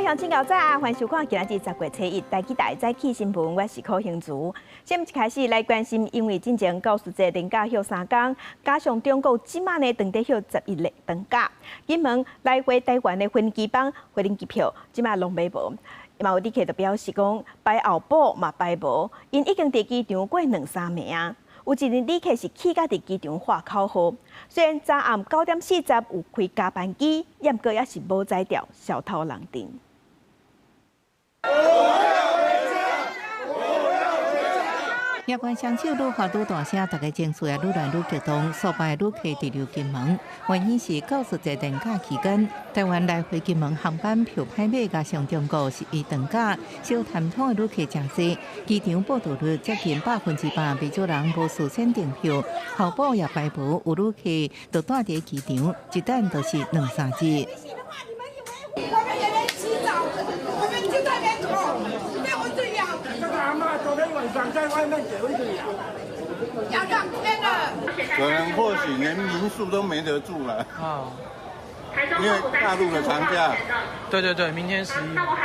鄉親𠢕早啊，歡迎收看今仔日10月初一台語台早起新聞，我是柯興如。先開始來關心，因為進前教師節連假歇3工，加上中國這馬呢當地歇11日長假，金門來回台灣的飛機班飛機票，這馬攏買無。嘛有旅客就表示講，排後補嘛排無，𪜶已經佇機場過兩三暝啊。有一个旅客是氣甲佇機場喊口號。雖然昨暗9點40有開加班機，毋過猶是無才調，痟頭人陣。我要回家，我要回家。夜關雙手愈喊愈大聲，大家情緒也愈來愈激動。數百旅客滯留金門，原因是教師節連假期間，台灣來回金門航班票歹買，加上中國十一長假，小探討的旅客誠濟，機場報到率接近100%，不少人無事先訂票，候補也排無，有旅客就蹛佇機場，一等就是兩三日。我們也沒洗澡，我們就在門口被蚊子咬。這個阿嬤昨天晚上在外面給蚊子咬，咬2天了。可能或許連民宿都沒得住了。啊，因為大陸的長假。對對對，明天11，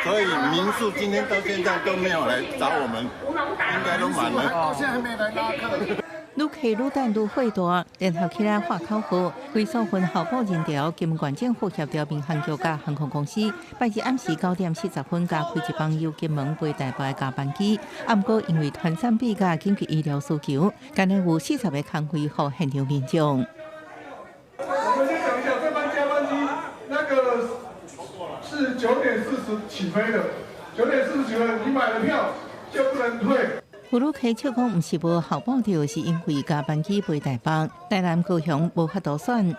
所以民宿今天到現在都沒有來找我們，應該都滿了。到現在還沒來拉客。旅客愈等愈火大，聯合起來喊口號，規數份候補人潮，金門縣政府協調民航局佮航空公司，拜日暗時9點40分加開一班由金門飛台北的加班機。毋過因為傳染病佮緊急醫療需求，干焦有40個空位予現場民眾。我們先講一下，這班加班機那個是9點40起飛的，九點四十起飛，你買了票就不能退。有旅客笑講，毋是無候補著，是因為加班機飛台北、台南、高雄無法度選。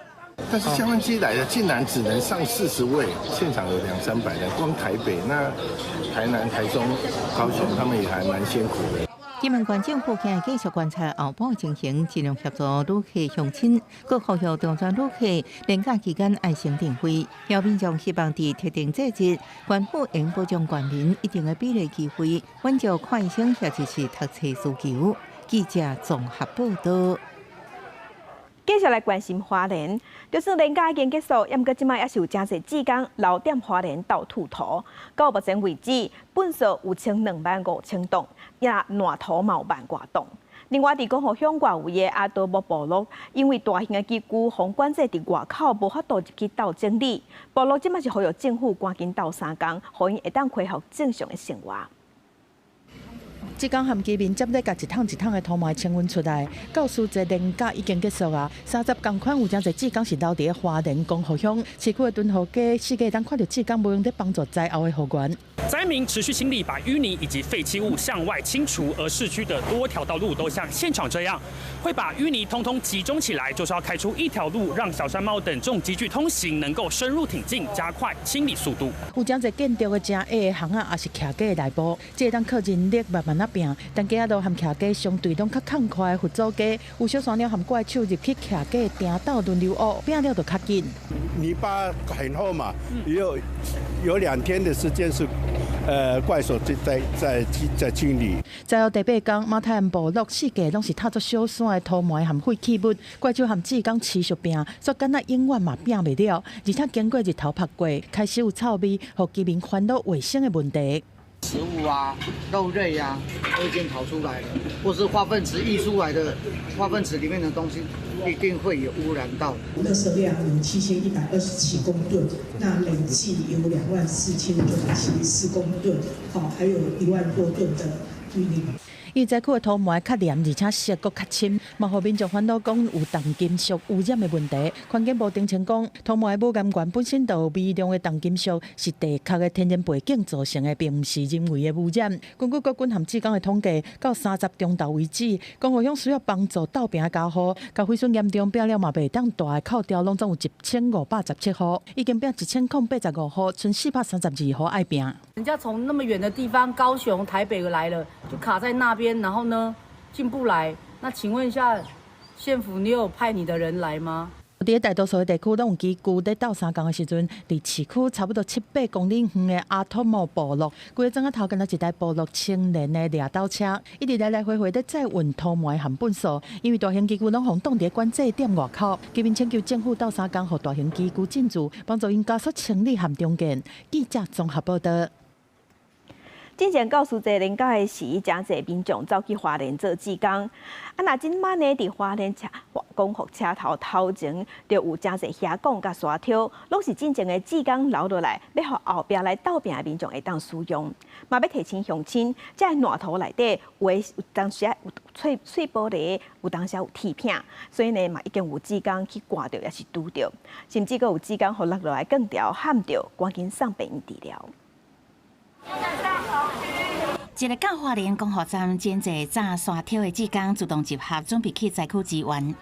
但是加班機來了，竟然只能上40位，現場有兩三百人，光台北、那台南、台中、高雄，他們也還蠻辛苦的。金門縣政府今日繼續觀察候補情形，盡量協助旅客鄉親，閣呼籲中轉旅客連假期間愛先訂位。有民眾希望佇特定節日，縣府應保障縣民一定的比例機會，滿足看醫生或者是讀冊需求。記者綜合報道。繼續來關心花蓮，就算連假已經結束，毋過這馬猶是有誠濟志工留踮花蓮鬥吐土。到目前為止，糞埽有穿25,000桶，也爛土嘛有萬外噸。另外，佇光復鄉外圍的阿多木部落，因為大型的機具予管制佇外口，無法度入去鬥整理。部落這馬是呼籲政府趕緊鬥相共，予𪜶會當恢復正常的生活。志工和居民接咧共一桶一桶的土埋清運出來，教師節連假已經結束啊。三十仝款有誠濟志工是留佇咧花蓮光復鄉市區的敦和街，四界會當看著志工無閒咧幫助災後的復原。災民持續清理，把淤泥以及廢棄物向外清除，而市區的多條道路都像現場這樣，會把淤泥通通集中起來，就是要開出一條路，讓小山貓等重機具通行，能夠深入挺進，加快清理速度。有誠濟建築的誠矮的巷仔，抑是徛家的內部，這會當靠人力慢慢仔拚。但街仔路和徛家相對攏較空曠的佛祖街，有小山鳥和怪手入去徛家的埕鬥輪流挖，拚了就較緊。泥巴很厚嘛，有2天的時間是，怪手在清理。災後第八工，馬太鞍部落四界攏是透做小山的土埋和廢棄物，怪手和志工持續拚，煞敢若永遠嘛拚袂了。而且經過日頭曝過，開始有臭味，予居民煩惱衛生的問題。食物啊、肉類啊，都已經跑出來了，或是化糞池溢出來的化糞池裡面的東西，一定會有污染到。垃圾量有7127公噸，那累計有24,974公噸，好，還有1萬多噸的淤泥。因災區的土埋較黏，而且色閣較深，嘛予民眾煩惱講有重金屬污染的問題。環境部澄清講，土埋母岩源本身就有微量的重金屬，是地殼的天然背景造成的，並毋是人為的污染。根據國軍和志工的統計，到30中晝為止，光復鄉需要幫助鬥拚的家戶，共毀損嚴重，拚了嘛袂當蹛的扣掉，攏總有1517戶，已經拚1085戶，賰432戶愛拚。人家從那麼遠的地方，高雄、台北來了，就卡在那邊，然後呢進不來。那請問一下，縣府你有派你的人來嗎？佇大多數的地區攏有機具咧鬥相共的時陣，佇市區差不多七八公里遠的阿托莫部落，規个早仔頭敢若一台部落青年的掠斗車，一直來來回回咧載運塗膜和糞掃，因為大型機具攏予擋佇管制點外口，居民請求政府鬥相共，予大型機具進駐，幫助𪜶加速清理和重建。記者綜合報道。之前教師節連假的時，誠濟民眾走去花蓮做志工。啊，若這擺呢，佇花蓮車光復車頭頭前，就有誠濟蝦管佮沙挑，攏是進前的志工留落來，欲予後壁來鬥拚的民眾會當使用。嘛欲提醒鄉親，這個爛塗內底有的有當時有碎碎玻璃，有當時有鐵片，所以呢嘛已經有志工去刮著，抑是拄著，甚至閣有志工予落落來鋼條焊著，趕緊送病院治療。一个到花蓮光復站，真濟紮沙挑的志工自動集合，準備去災區支援。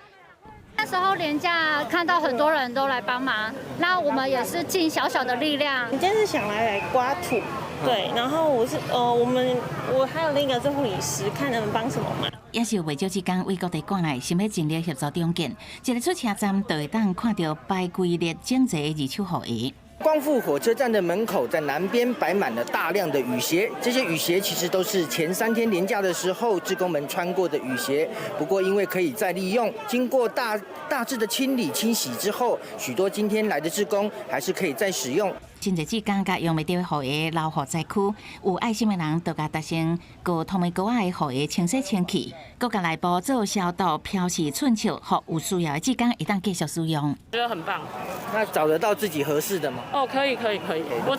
那時候連假看到很多人都來幫忙，那我們也是盡小小的力量。你今天是想來刮土，對，然後我是我們我還有另一個是護理師，看能幫什麼忙。也是有袂少志工為各地趕來，想欲盡力協助重建。一个出車站就會當看著排規列整齊的二手雨鞋。光復火車站的門口，在南邊擺滿了大量的雨鞋。這些雨鞋其實都是前3天連假的時候，志工們穿過的雨鞋。不過因為可以再利用，經過大致的清理清洗之後，許多今天來的志工還是可以再使用。真濟志工共用袂著的雨鞋留予災區，有愛心的人就共疊成高透明膏仔的雨鞋清洗清氣，閣共內部做消毒、漂洗、寸尺，予有需要的志工會當繼續使用。覺得很棒。那找得到自己合適的嗎？哦，可以，可以，可以。我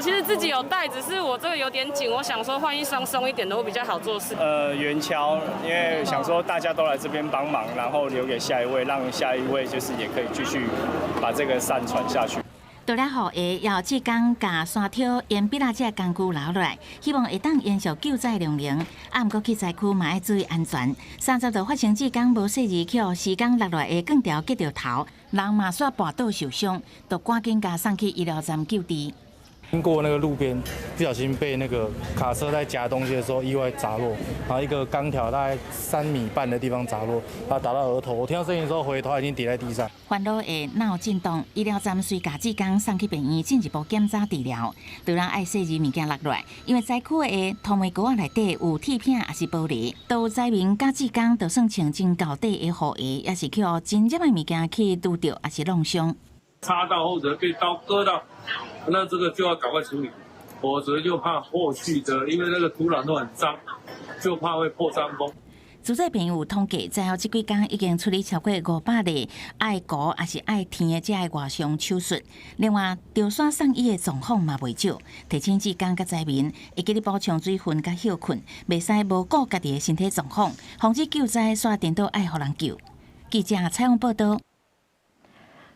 其實自己有帶，只是我這個有點緊，我想說換一雙鬆一點的會比較好做事。圓鍬，因為想說大家都來這邊幫忙，然後留給下一位，讓下一位就是也可以繼續把這個善傳下去。除了雨鞋，也有志工共沙挑、鉛筆仔這工具留落來，希望會當延續救災量能。啊，毋過去災區嘛愛注意安全。30號發生志工無細膩去予施工落來的鋼條擊著頭，人嘛煞跋倒受傷，就趕緊共送去醫療站救治。經過那個路邊，不小心被那個卡車在夾東西的時候意外砸落，然後一個鋼條大概3米半的地方砸落，他打到額頭。我聽到聲音的時候回頭已經跌在地上。煩惱的腦震盪，醫療站隨共志工送去病院進一步檢查治療。當然愛細膩物件落來，因為災區的塗膜膏仔內底有鐵片抑是玻璃，都災民佮志工就算穿真厚底的雨鞋，也是去予真尖的物件去拄著，抑是弄傷。插到或者被刀割到，那這個就要趕快處理，否則就怕後續的，因為那個土壤都很髒，就怕會破傷風。主治朋友統計，災後這幾工已經處理超過500例愛糊抑是愛添的這个外傷手術。另外，著山送醫的狀況嘛袂少。提醒志工佮災民，會記得補充水分佮歇睏，袂使無顧家己的身體狀況，防止救災煞顛倒愛予人救。記者採訪報導。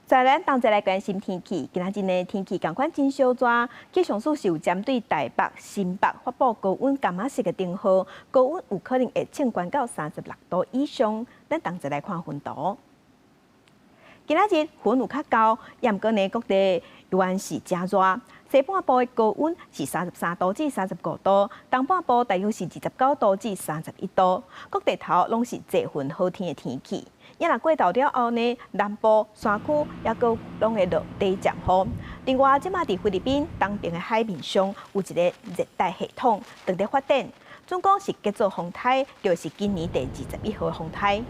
再來，同齊來關心天氣。今仔日的天氣仝款真燒熱，氣象署是有針對台北、新北發布高溫柑仔色的燈號，高溫有可能會衝懸到36度以上。咱同齊來看雲圖。今仔日雲有較厚，毋過呢，各地依然是誠熱。西半部的高溫是33度至35度，東半部大約是29度至31度。各地頭攏是濟雲好天的天氣。啊若過晝了後呢，南部山區猶閣攏會落短暫雨。另外，這馬佇菲律賓東邊的海面上有一个熱帶系統正佇發展，準講是結做風颱，就是今年第21號風颱。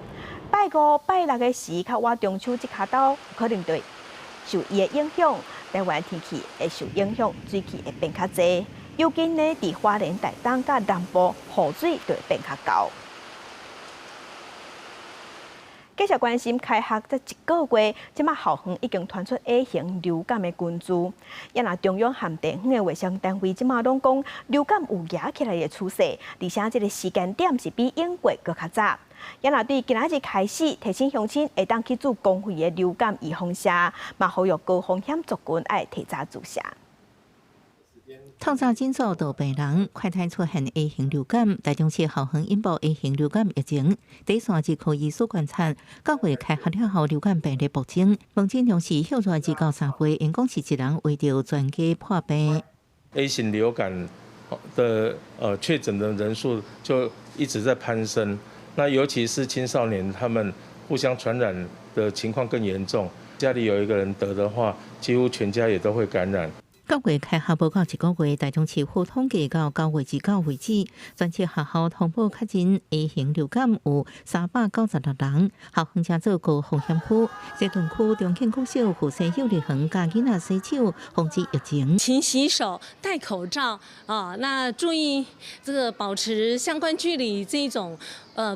拜五、拜六的時，較倚中秋節跤晝，可能會受伊的影響，台灣天氣會受影響，水汽會變較濟。尤其呢，佇花蓮、台東佮南部，雨水就會變較厚。繼續關心開學才一個月，這馬校園已經傳出 A 型流感的菌株。啊若中央和地方的衛生單位這馬攏講流感有夯起來的趨勢，而且這个時間點是比英國閣較早。啊若對今仔日開始提醒鄉親會當去注公費的流感預防射，嘛呼籲高風險族群愛提早注射。透早診所就病人快篩出現 A 型流感，台中市校園引爆 A 型流感疫情。第一線兒科醫師觀察，九月開學了後流感病例暴增，門診量是歇熱2到3倍，𪜶講是一人圍著全家破病。 A 型流感的確診的人數就一直在攀升，那尤其是青少年，他們互相傳染。的情況更嚴重。家裡有一個人得的話，幾乎全家也都會感染。九月開學無到一個月，台中市府統計到9月29為止，全市學校通報確診 A 型流感有396人，校園正做高風險區。西屯區中慶國小附設幼兒園教囡仔洗手，防止疫情。勤洗手、戴口罩啊，那注意這個保持相關距離，這種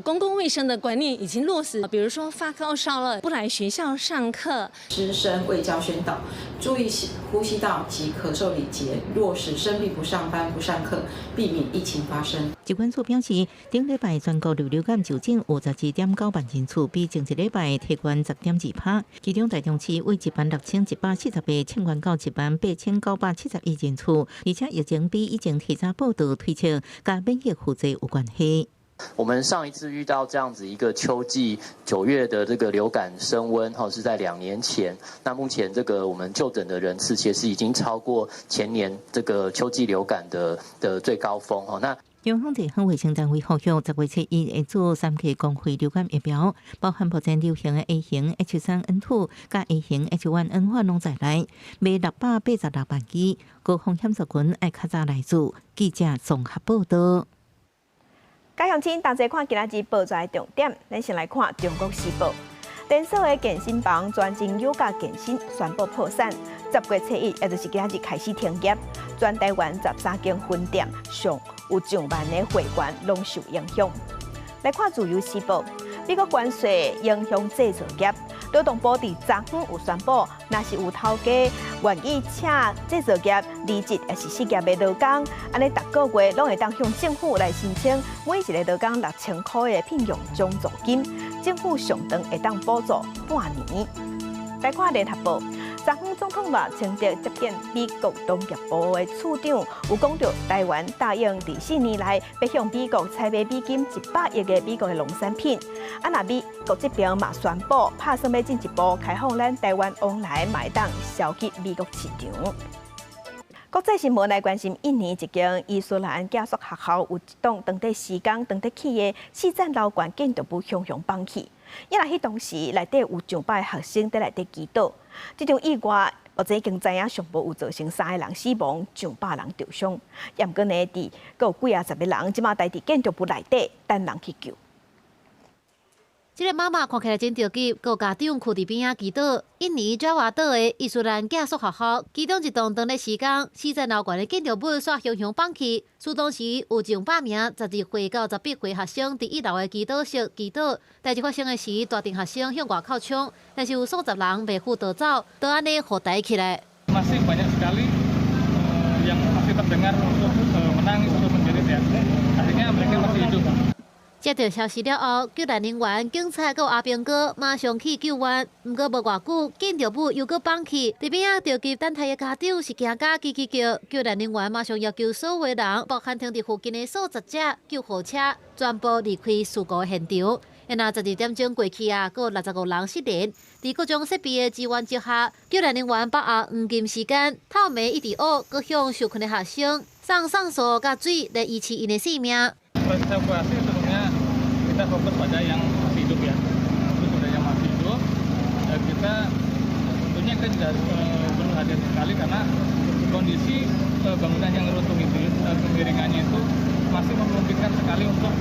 公共衛生的觀念已經落實。比如說發高燒了，不來學校上課。師生衛教宣導，注意呼吸道及咳嗽禮節，落實生病不上班不上課，避免疫情發生。疾管署表示，頂禮拜全國流感就診有12.9萬人次，比前一禮拜提懸10.2%。其中台中市為16,140個增加到18,971人次，而且疫情比以前提早報道推測，佮免疫輔劑有關係。我們上一次遇到這樣子一個秋季9月的這個流感升溫，哈，是在2年前。那目前這個我們就診的人次其實已經超過前年這個秋季流感的最高峰，哈。那中央地方衛生單位呼籲，10月初一會注三劑公費流感疫苗，包含目前流行的 A 型 H3N2佮 A 型 H1N1攏在內，賣686萬劑，高風險族群愛較早來注。記者綜合報道。各位鄉親，同齊看今仔日報紙重點，咱先來看《中國時報》。連鎖的健身房專精瑜伽健身宣布破產，10月初一，也就是今仔日開始停業。全台灣13間分店上有上萬的會員攏受影響。來看《自由時報》，美國關稅影響製造業，勞動部佇昨昏有宣布，若是有頭家願意請製造業離職抑是失業的勞工，按呢逐個月攏會當向政府來申請每一个勞工6000箍的聘用獎助金，政府上長會當補助半年。來看聯合報，昨昏總統賴清德接見美國農業部的次長，有講著台灣答應佇4年內欲向美國採買美金100億的美國的農產品。啊，若美國這邊嘛宣布，拍算欲進一步開放咱台灣往來，嘛會當銷去美國市場。國際新聞來關心，印尼一間伊斯蘭寄宿學校有一棟當地時間當地起的四層樓懸建築物雄雄崩去。因為彼當時內底有上百個學生佇內底祈禱，這場意外目前已經知影上無有造成三個人死亡，上百人受傷。也毋過呢，佇閣有幾仔十個人，這馬待佇建築物內底等人去救。這个媽媽看起來真著急，閣有家長囥佇邊仔祈禱。印尼爪哇島的伊斯蘭寄宿學校，其中一棟當咧時間，四層樓懸的建築物煞雄雄崩去。事當時有上百名12歲到18歲學生佇一樓的祈禱室祈禱。代誌發生的時，大陣學生向外口衝，但是有數十人袂赴逃走，就按呢予抬起來。 Masih banyak sekali yang masih terdengar untuk menangis atau menjerit ya. Artinya mereka masih hidup. 接到消息了後，救援人員、警察閣有阿兵哥馬上去救援。毋過無偌久，建築物又閣崩去。佇邊仔著急等待的家長是驚甲吱吱叫，救援人員馬上要求所有人，包含停佇附近的數十隻救護車，全部離開事故現場。然後12點鐘過去啊，閣有65人失聯。佇各種設備的支援之下，救援人員把握黃金時間，透暝一直挖，閣向受困的學生送送素佮水來維持𪜶的性命。 Evakuasi tentunya kita fokus pada yang masih hidup ya. Fokus pada yang masih hidup. Dan kita tentunya kita juga perlu hati-hati sekali karena kondisi bangunan yang runtuh itu kemiringannya itu masih memungkinkan sekali untuk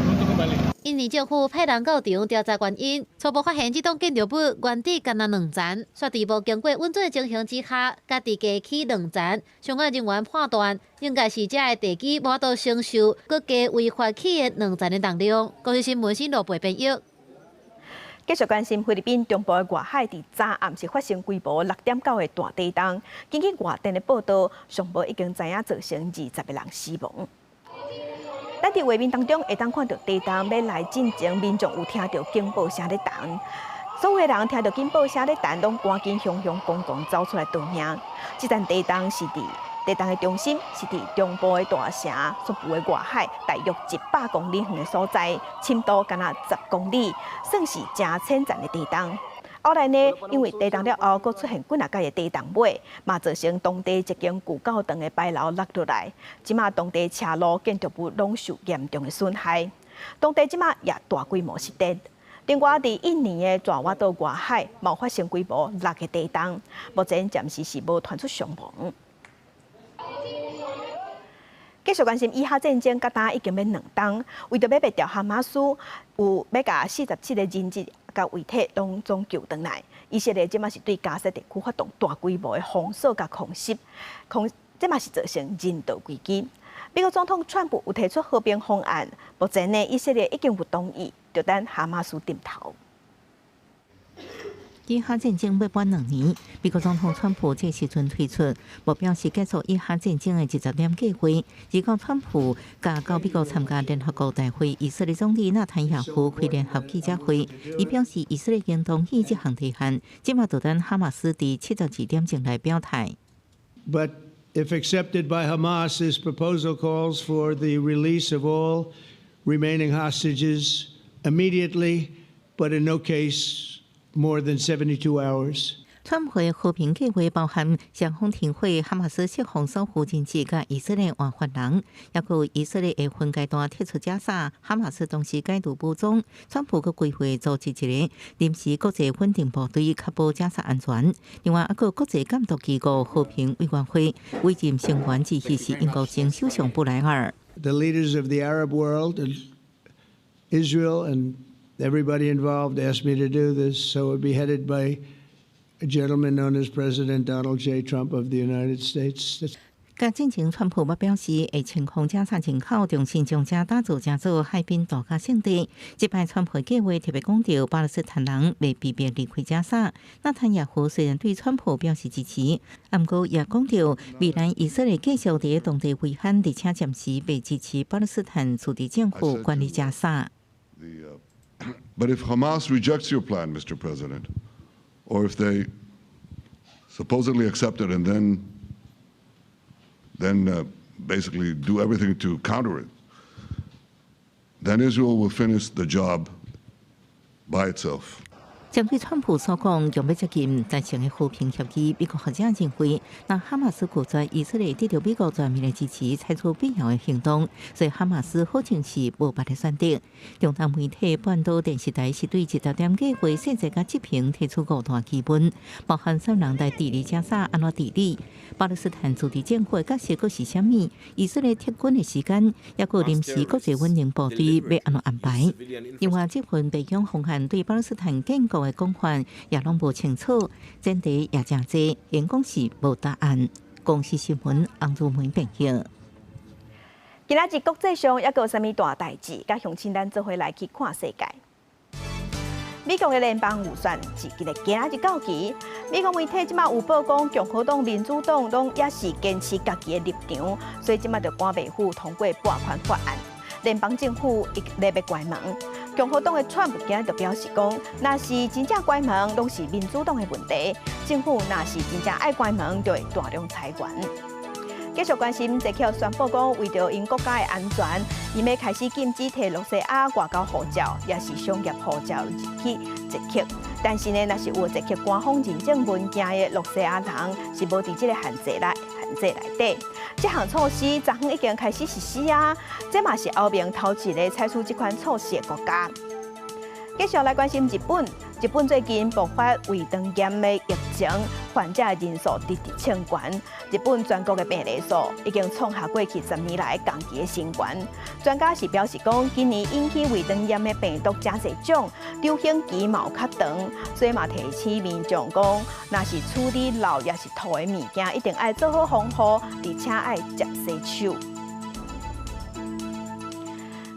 runtuh kembali. 印尼政府派人到場調查原因，初步發現這棟建築物原底干焦兩層，煞佇無經過允准的情形之下，家己加起兩層。相關人員判斷，應該是這个地基無法度承受閣加違法起的兩層的重量。公視新聞新羅貝編譯。繼續關心菲律賓中部的外海，佇昨暗時發生規模6.9的大地動。根據外電的報道，上無已經知影造成20個人死亡。咱佇畫面當中會當看著地動欲來進前，民眾有聽著警報聲咧彈，所有人聽著警報聲咧彈，攏趕緊雄雄公公走出來逃命。這陣地動是佇地動的中心是佇中部的大城宿霧的外海，大約100公里遠的所在，深度干焦10公里，算是誠淺層的地動。後來呢，因為地動了後，閣出現幾若擺的地動尾，嘛造成當地一間舊教堂的牌樓落落來，這馬當地車路建築物攏受嚴重的損害。當地這馬也大規模失電。另外，佇印尼的爪哇島外海，嘛發生規模六个地動，目前暫時是無傳出傷亡。繼續關心以哈戰爭，到今已經欲兩冬，為著欲滅掉哈馬斯，有欲共47個人質佮遺體攏總救轉來。以色列這馬是對加薩地區發動大規模的封鎖佮空襲，空這嘛是造成人道危機。美國總統川普有提出和平方案，目前呢，以色列已經有同意，就等哈馬斯點頭。以哈戰爭欲滿兩年，美國總統川普這時陣推出目標是結束以哈戰爭的20點計劃。而講川普共到美國參加聯合國大會，以色列總理納坦雅胡開聯合記者會，伊表示以色列已經同意這項提案，這馬就等哈馬斯佇72點鐘來表態。 But if accepted by Hamas, this proposal calls for the release of all remaining hostages immediately, but in no case more than 72 hours. 川普和平計劃包含雙方停火、哈馬斯釋放所有人質、佮以色列換犯人，抑閣以色列會分階段撤出加沙，哈馬斯同時解除武裝。川普閣規劃組織一個臨時國際穩定部隊，確保加沙安全。另外，抑閣國際監督機構和平委員會委任成員之一是英國前首相布萊爾。 The leaders of the Arab world and Israel and everybody involved asked me to do this, so it would be headed by a gentleman known as President Donald J. Trump of the United States. 佮進前川普嘛表示會清空加沙人口，重新將遮打造成做海濱度假勝地。這擺川普計劃特別講著巴勒斯坦人袂被迫離開加沙。納坦雅胡雖然對川普表示支持，毋過也講著未來以色列繼續佇當地維安，而且暫時袂支持巴勒斯坦自治政府管理加沙。 But if Hamas rejects your plan, Mr. President, or if they supposedly accept it and then basically do everything to counter it, then Israel will finish the job by itself. 針對川普所講，欲欲接近達成的和平協議，美國學者認為，若哈馬斯拒絕以色列得著美國全面的支持，採取必要的行動，所以哈馬斯好像是無別的選擇。中東媒體半島電視台是對20點計劃細節佮執行提出五大疑問，包含啥人來治理加沙，按怎治理？巴勒斯坦自治政府的角色閣是啥物？以色列撤軍的時間，抑閣臨時國際穩定部隊欲按怎安排？另外，這份白宮方案對巴勒斯坦建國的講法也攏無清楚，前提也誠濟，應講是無答案。公視新聞洪如梅編譯。今仔日國際上猶閣有啥物大代誌？佮鄉親咱做伙來去看世界。美國的聯邦預算是今日今仔日到期。美國媒體這馬有報講，共和黨、民主黨攏猶是堅持家己的立場，所以這馬就趕袂赴通過撥款法案。聯邦政府伊咧欲關門。共和黨的川普今日就表示講，若是真正關門，攏是民主黨的問題。政府若是真正愛關門，就會大量裁員。繼續關心，捷克宣布講，為著𪜶國家的安全，伊欲開始禁止提露西亞外交護照，抑是商業護照入去捷克。但是呢，若是有捷克官方認證文件的露西亞人，是無佇這个限制內底。這項措施昨昏已經開始實施啊！這嘛是歐盟頭一个採取這款措施的國家。繼續來關心日本，日本最近爆發胃腸炎的疫情，患者人數直直衝懸。日本全國的病例數已經創下過去10年來同期的新懸。專家是表示講，今年引起胃腸炎的病毒誠濟種，流行期嘛有較長，所以嘛提醒民眾講，若是處理漏抑是吐的物件，一定愛做好防護，而且愛捷洗手。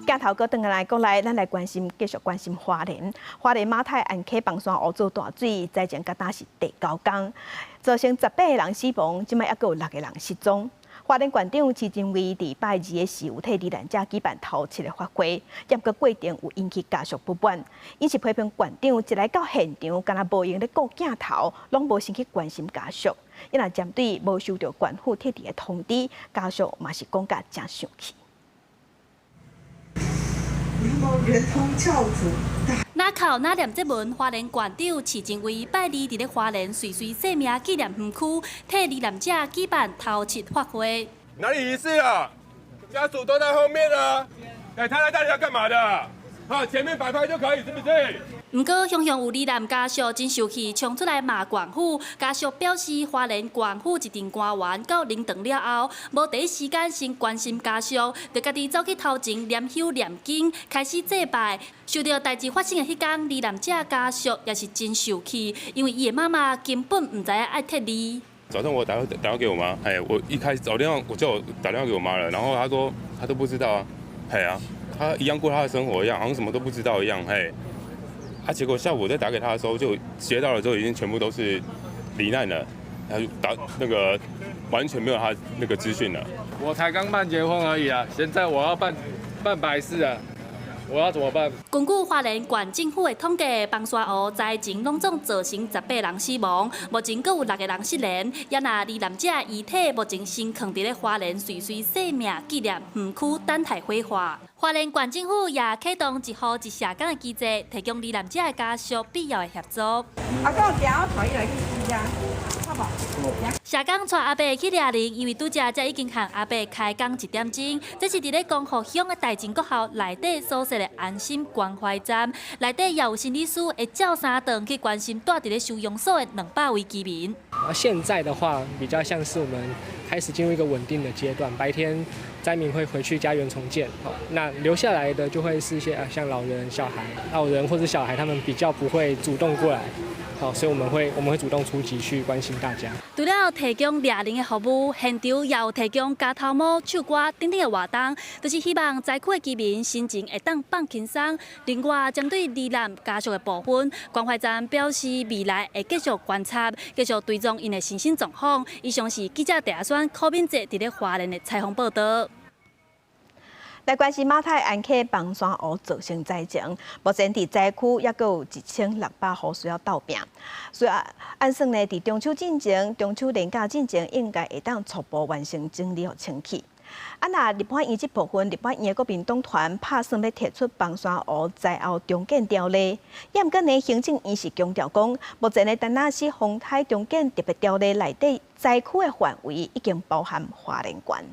鏡頭閣轉來國內，咱來關心，繼續關心花蓮。花蓮馬太鞍溪崩山湖做大水，災情到今是第九工，造成18個人死亡，這擺猶閣有六個人失蹤。花蓮縣長徐榛蔚佇拜二的時有替罹難者舉辦頭七的法會，毋過過程有引起家屬不滿，𪜶是批評縣長一來到現場，敢若無閒咧顧鏡頭，攏無先去關心家屬。伊若針對無收著縣府特定的通知，家屬嘛是講甲誠生氣。圓通教主。若哭若念這文，花蓮縣長徐榛蔚拜二佇咧花蓮歲歲生命紀念園區，替罹難者舉辦頭七法會。哪裡儀式啊？家屬都在後面啊！哎，他來到底要幹嘛的？好，前面擺拍就可以，是不是？毋過，雄雄有罹難家屬真受氣，衝出來罵縣府。家屬表示，花蓮縣府一陣官員到靈堂了後，無第一時間先關心家屬，就家己走去頭前念香念經，開始祭拜。受著代誌發生的彼工，罹難者家屬也是真受氣，因為伊的媽媽根本毋知影愛撤離。早上我打電話給我媽，哎，我一開始打電話我就打電話給我媽了，然後她說她都不知道啊，嘿啊，她一樣過她的生活一樣，好像什麼都不知道一樣，嘿。啊！結果下午我再打給他的時候，就接到了之後，已經全部都是罹難了，他就打那個完全沒有他那個資訊了。我才剛辦結婚而已啊，現在我要辦白事啊，我要怎麼辦？根據花蓮縣政府的統計，枋山湖災情攏總造成18人死亡，目前閣有6個人失聯。也若罹難者遺體目前先囥佇咧花蓮歲歲生命紀念園區等待火化。花蓮縣政府也啟動一戶一社工的機制，提供罹難者的家屬必要的協助。阿公，行我帶伊來去試下，好無？社工帶阿伯去掠人，因為拄才才已經和阿伯開講一點鐘。這是佇咧光復鄉的大前國校內底所設的安心關懷站，內底也有心理師會照三頓去關心蹛佇咧收容所的200位居民。而現在的話，比較像是我們開始進入一個穩定的階段，白天災民會回去家園重建，那留下來的就會是一些像老人、小孩、老人或者小孩，他們比較不會主動過來，好，所以我們會主動出擊去關心大家。除了提供掠人的服務，現場也有提供加頭毛、唱歌等等的活動，就是希望災區的居民心情會當放輕鬆。另外，針對罹難家屬的部分，關懷站表示未來會繼續觀察，繼續追蹤𪜶的身心狀況。以上是記者鄭阿宣、柯敏哲佇咧花蓮的採訪報導。來關心馬太鞍溪枋山湖造成災情，目前佇災區猶閣有1600戶需要鬥拚，所以按算呢，佇中秋進前、中秋連假進前，應該會當初步完成整理予清去。啊，若立法院這部分，立法院的國民黨團拍算欲提出枋山湖災後重建條例，也毋過呢，行政院是強調講，目前的田納西風颱重建特別條例內底災區的範圍已經包含花蓮縣。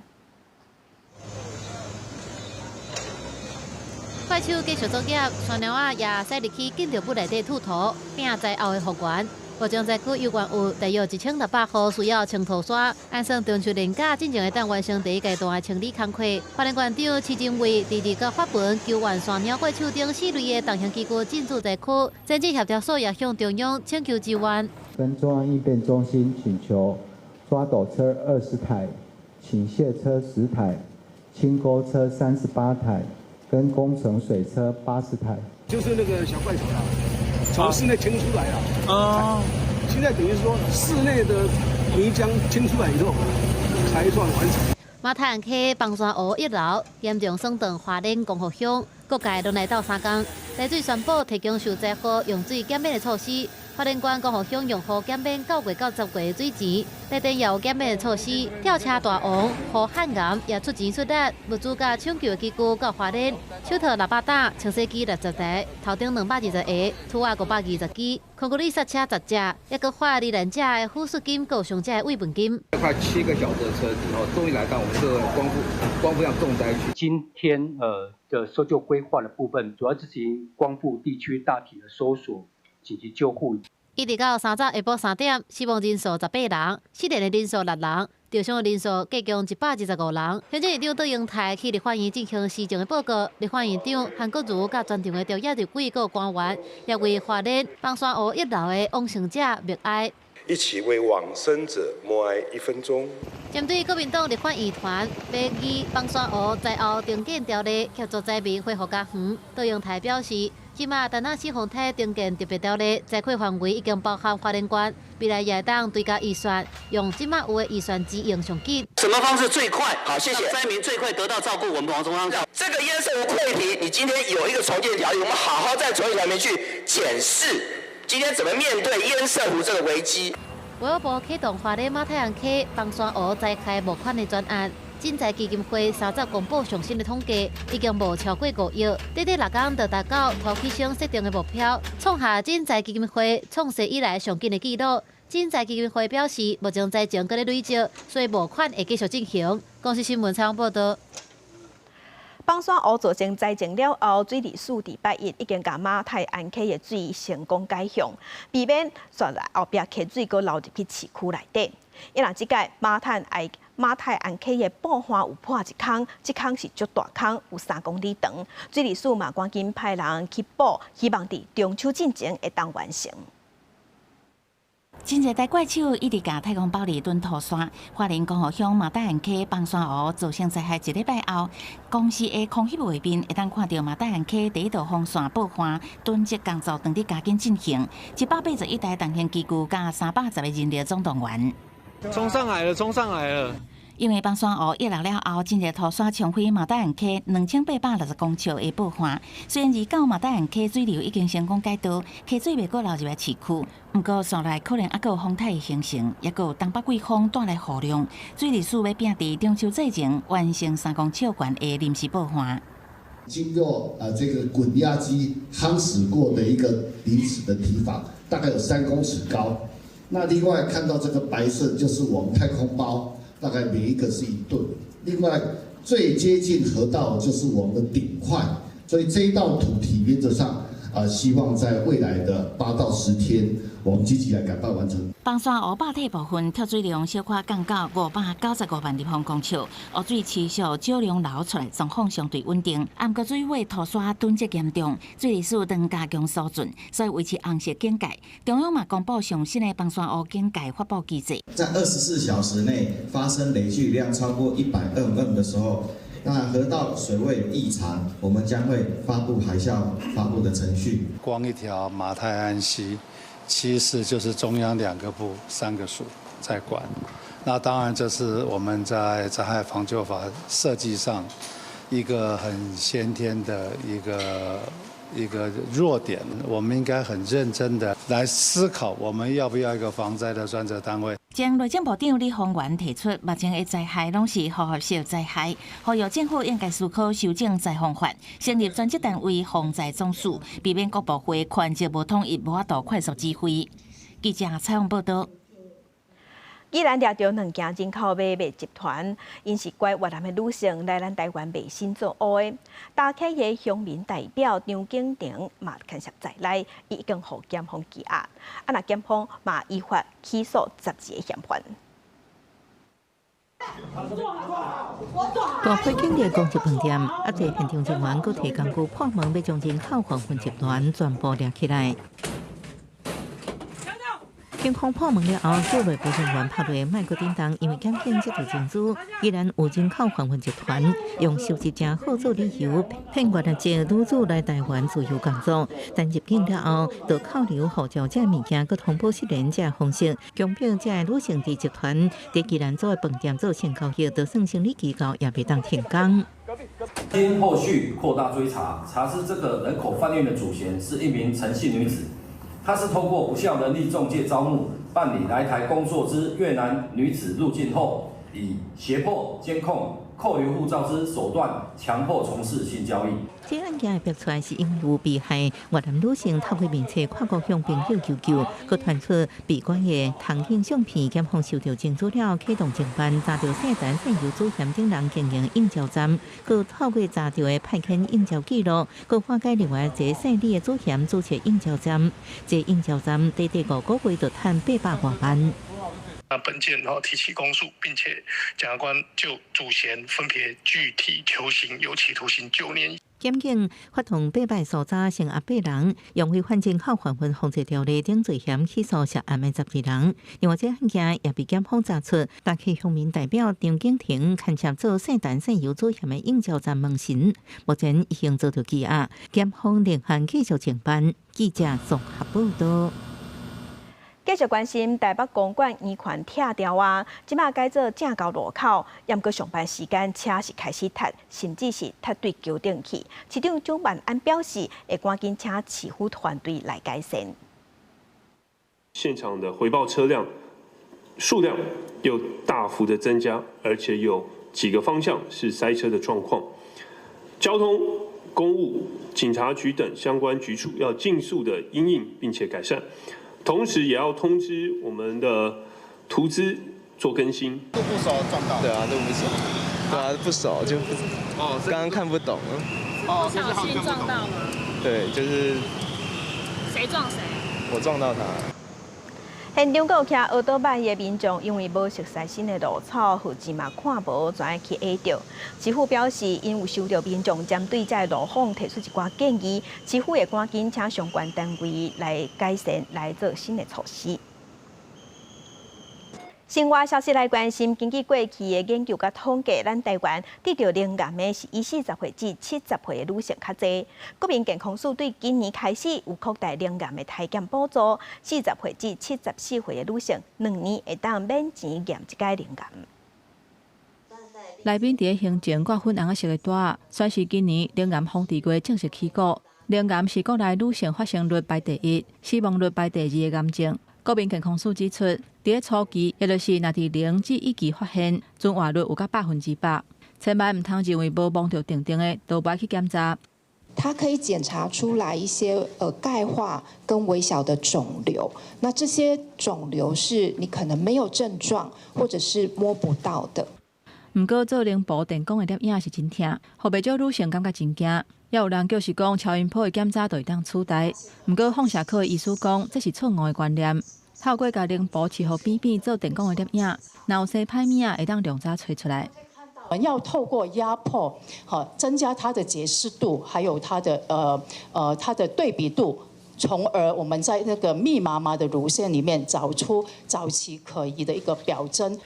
怪手繼續作業，山貓仔也駛入去建築物內底吐土，拼災後的復原。目前災區猶原有大約1600戶需要清土沙，按算中秋連假進前會當完成第一階段的清理工課。花蓮縣長徐榛蔚佇二號發文求援山貓怪手等四類的重型機具進駐災區，政治協調所也向中央請求支援。跟中央應變中心請求抓斗車20台、傾卸車10台、清溝車38台。跟工程水車80台，就是那個小怪手啦，從室內清出來啦。哦，現在等於說室內的泥漿清出來以後，才算完成。馬太鞍溪枋山湖溢流嚴重損斷花蓮光復鄉，各界攏來鬥相共。台水宣布提供受災戶用水減免的措施。花蓮縣光復鄉用戶減免9月到10月的水錢，台電也有減免的措施。吊車大王胡漢岩也出錢出力，物資佮搶救的機具到花蓮，手套600打，清洗機60台，頭燈220個，拖仔520支，空格里剎車10隻，猶閣發罹難者的撫恤金、佮傷者的慰問金。快7個小時的車子哦，終於來到我們這個光復鄉重災區。今天的搜救規劃的部分，主要執行光復地區大體的搜索。緊急救護。一直到30下晡3點，死亡人數18人，失聯的人數6人，受傷的人數計共125人。行政院長卓榮泰去立法院進行施政的報告，立法院長韓國瑜佮全場的朝野立委佮官員，也為花蓮枋山湖溢流的往生者默哀。一起為往生者默哀1分鐘。針對國民黨立法院團欲議枋山湖災後重建條例協助災民恢復家園，卓榮泰表示，這馬田納西風颱重建特別條例災區範圍已經包含花蓮縣，未來也會當追加預算，用這馬有的預算資源上緊。什麼方式最快？好，謝謝。災民最快得到照顧，我們王中央。這個堰塞湖潰堤，你今天有一個重建條例，我們好好在重建條例去檢視，今天怎麼面對堰塞湖這個危機。衛福部啟動花蓮馬太鞍溪枋山湖災開募款的專案。賑災基金會30公布上新的統計，已經募超過5億，短短6工就達到塗起省設定的目標，創下賑災基金會創設以來上緊的紀錄。賑災基金會表示，目前災情閣咧累積，所以募款會繼續進行。公視新聞採訪報導。枋山湖造成災情了後，水利署佇拜一已經共馬太鞍溪的水成功改向，避免紲來後壁溪水閣流入去市區內底。伊若這屆馬太鞍溪的布岸有破一空，這空是足大空，有3公里長。水利署嘛趕緊派人去補，希望佇中秋進前會當完成。真濟台怪手一直共太空包裡囤土沙，花蓮光復鄉馬太鞍溪枋山湖造成災害一禮拜後，公視的空翕畫面會當看著馬太鞍溪第一道防線布岸囤積工作，當佇加緊進行。181台重型機具佮310個人力總動員。衝上來了，衝上來了！因為枋山湖溢落了後，真濟土沙沖毀馬太鞍溪2860公尺的布岸。雖然二九馬太鞍溪水流已經成功改道，溪水袂閣流入來市區，毋過紲來可能猶閣有風颱的形成，猶閣有東北季風帶來雨量。水利署欲拼佇中秋節前完成3公尺懸的臨時布岸。經過啊這個滾壓機夯實過的一個臨時的堤防，大概有3公尺高。那另外看到這個白色，就是我們太空包。大概每一個是1噸，另外最接近河道就是我們的頂塊，所以這一道土堤原則上啊，希望在未來的8到10天，我們積極來趕辦完成。枋山湖壩體部分蓄水量小可降到595萬立方公尺，湖水持續少量流出來，狀況相對穩定。毋過水位土沙囤積嚴重，水利署當加強疏浚，所以維持紅色警戒。中央嘛公布上新的枋山湖警戒發布機制，在24小時內發生累計雨量超過100 mm 的時候，那河道水位有異常，我們將會發布海嘯發布的程序。光一條馬太鞍溪，其實就是中央兩個部、三個署在管。那當然，這是我們在災害防救法設計上一個很先天的一個弱點。我們應該很認真的來思考，我們要不要一個防災的專責單位。前內政部長李鴻源提出，目前的災害攏是複合式災害，呼籲政府應該思考修正災防法，成立專責單位防災總署，避免各部會權責無統一，無法度快速指揮。記者採訪報導。宜蘭掠著兩件人口買賣集團，𪜶是拐越南的女性來咱台灣賣身做烏的。大溪的鄉民代表張景亭嘛牽涉在內，已經予檢方羈押。啊，若檢方嘛依法起訴12個嫌犯。大批警力攻擊飯店，啊，這現場人員閣提工具破門，欲將人口販運集團全部掠起來。警方破門了後，叫內部人員拍落莫閣振動，因為檢警接到情資，宜蘭有人口販運集團用收入誠好做理由，騙越南籍女子來台灣自由工作，但入境了後，就扣留護照這物件，閣通報失聯這方式，強迫這女性佇集團佇宜蘭做的飯店做性交易，就算生理期到也袂當停工。經後續擴大追查，查知這個人口販運的主嫌是一名陳姓女子。她是透過不肖人力仲介招募辦理來台工作之越南女子入境後，以脅迫、監控、扣留護照之手段，強迫從事性交易。這案件會爆出來，是因為有被害越南女性透過面冊跨國向朋友求救，閣傳出被拐的通訊相片，檢方收到證據了，啟動偵辦，查著姓陳、姓游祖賢等人經營應召站，閣透過查著的派遣應召記錄，閣破解另外一个姓李的祖賢主持應召站，這應召站短短5個月就賺800外萬。那本件然後提起公訴，並且檢察官就主嫌分別具體求刑，有期徒刑9年。檢警發動八擺搜查，成押八人，用違反人口販運防制條例等罪嫌起訴涉案的12人。另外，這案件也被檢方查出，大溪鄉民代表張景亭牽涉做姓陳、姓游祖賢的應召站門神，目前已經遭到羈押。檢方另案繼續偵辦。記者綜合報導。繼續關心台北公館圓環拆掉啊，這馬改做正交路口，毋過上班時間車是開始塞，甚至是塞對橋頂去。市長蔣萬安表示，會趕緊請市府團隊來改善。現場的回報車輛數量又大幅的增加，而且有幾個方向是塞車的狀況。交通、公務、警察局等相關局處要盡速的因應並且改善。同時也要通知我們的圖資做更新。路不熟撞到。對啊，路不熟。對啊，不熟就不，哦，剛剛看不懂。哦，不小心撞到嗎？對，就是。誰撞誰？我撞到他。現場閣有騎歐多拜的民眾，因為無熟悉新的路草，號誌嘛看無，就愛去下著。市府表示，𪜶有收著民眾針對這个路況提出一寡建議，市府會趕緊請相關單位來改善，來做新的措施。新外消息來關心，根據過去的研究佮統計，咱台灣得著乳癌的是以40歲至70歲的女性較濟。國民健康署對今年開始有擴大乳癌的篩檢補助，40歲至74歲的女性，2年會當免錢驗一擺乳癌。內面佇咧胸前掛粉紅仔色的帶，宣示今年乳癌防治月正式起鼓。乳癌是國內女性發生率排第一、死亡率排第二的癌症。國民健康署指出，佇咧初期，也就是若佇0至1期發現，存活率有到100%。千萬毋通認為無摸著定定的，就無愛去檢查。它可以檢查出來一些鈣化跟微小的腫瘤，那這些腫瘤是你可能沒有症狀，或者是摸不到的。毋過做胸部電光的攝影是真疼，予袂少女性感覺真驚。也有人就是講超音波的檢查就會當取代。毋過放射科的醫師講，這是錯誤的觀念。透過共胸部飼予扁扁做電光的攝影，若有生歹物仔，會當量早揣出來。我們要透過壓迫，好增加它的解析度，還有它的對比度，從而我們在那個密麻麻的乳腺裡面找出早期可疑的一個表徵。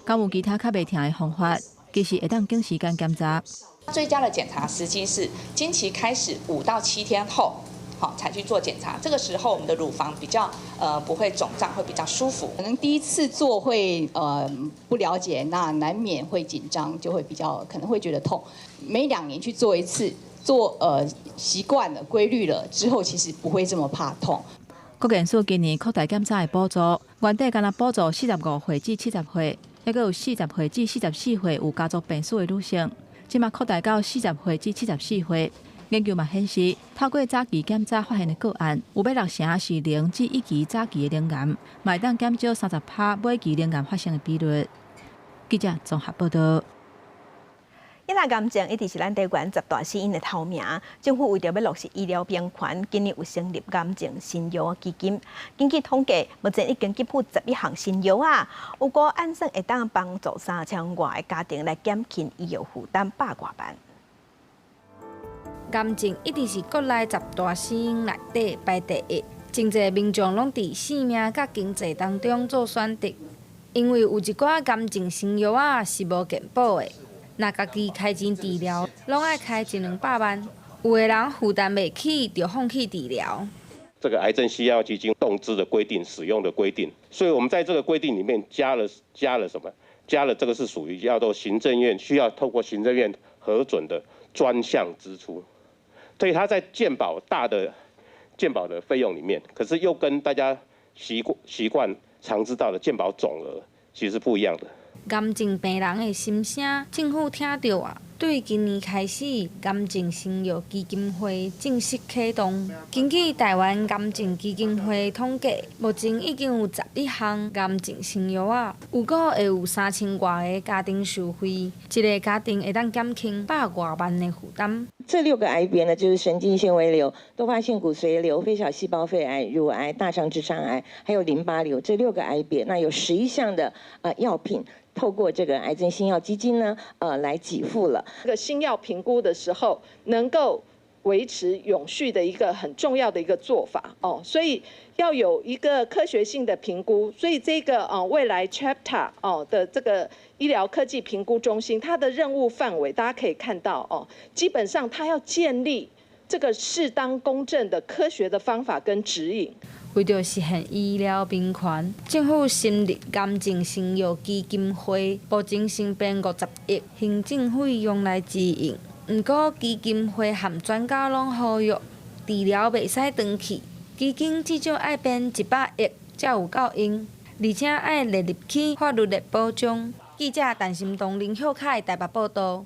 敢有其他較袂疼的方法？其實會當揀時間檢查。最佳的檢查時機是經期開始5到7天後，好才去做檢查。這個時候我們的乳房比較不會腫脹，會比較舒服。可能第一次做會不了解，那難免會緊張，就會比較可能會覺得痛。每2年去做一次，做習慣了、規律了之後，其實不會這麼怕痛。國健署今年擴大檢查的補助，原底干焦補助45歲至70歲，猶閣有40歲至44歲有家族病史的女性，這馬擴大到40歲至74歲。研究嘛顯示，透過早期檢查發現的個案，有欲6成是0至1期早期的乳癌，嘛會當減少30%尾期乳癌發生的比率。記者綜合報道。一啦，癌症一直是咱台灣十大死因的頭名。政府為著欲落實醫療平權，今年有成立癌症新藥基金。根據統計，目前已經給付11項新藥仔，有估按算會當幫助3000外个家庭來減輕醫藥負擔百外萬。癌症一直是國內十大死因內底排第一，真濟民眾攏佇性命佮經濟當中做選擇，因為有一寡癌症新藥仔是無健保的。若家己開錢治療，攏愛開一兩百萬，有的人負擔袂起，就放棄治療。這個癌症新藥基金動支的規定、使用的規定，所以我們在這個規定裡面加了什麼？加了這個是屬於叫做行政院需要透過行政院核准的專項支出，所以它在健保大的健保的費用裡面，可是又跟大家習慣常知道的健保總額其實是不一樣的。癌症病人的心聲，政府聽著啊！對今年開始，癌症新藥基金會正式啟動。根據台灣癌症基金會統計，目前已經有11項癌症新藥仔，預估會有3000外个家庭受惠，一个家庭會當減輕百外萬的負擔。這六個癌別呢，就是神經纖維瘤、多發性骨髓瘤、非小細胞肺癌、乳癌、大腸直腸癌，還有淋巴瘤這六個癌別，那有11項的藥品。透過這個癌症新藥基金呢，來給付了。這個新藥評估的時候，能夠維持永續的一個很重要的一個做法哦，所以要有一個科學性的評估。所以這個未來 chapter 哦的這個醫療科技評估中心，它的任務範圍大家可以看到哦，基本上它要建立這個適當公正的科學的方法跟指引。為著實現醫療平權，政府成立癌症新藥基金會，目前新編50億行政費用來支應。毋過基金會和專家攏呼籲，治療袂使長期，基金至少愛編100億才有夠用，而且愛列入去法律的保障。記者陳心東、林孝凱台北報導。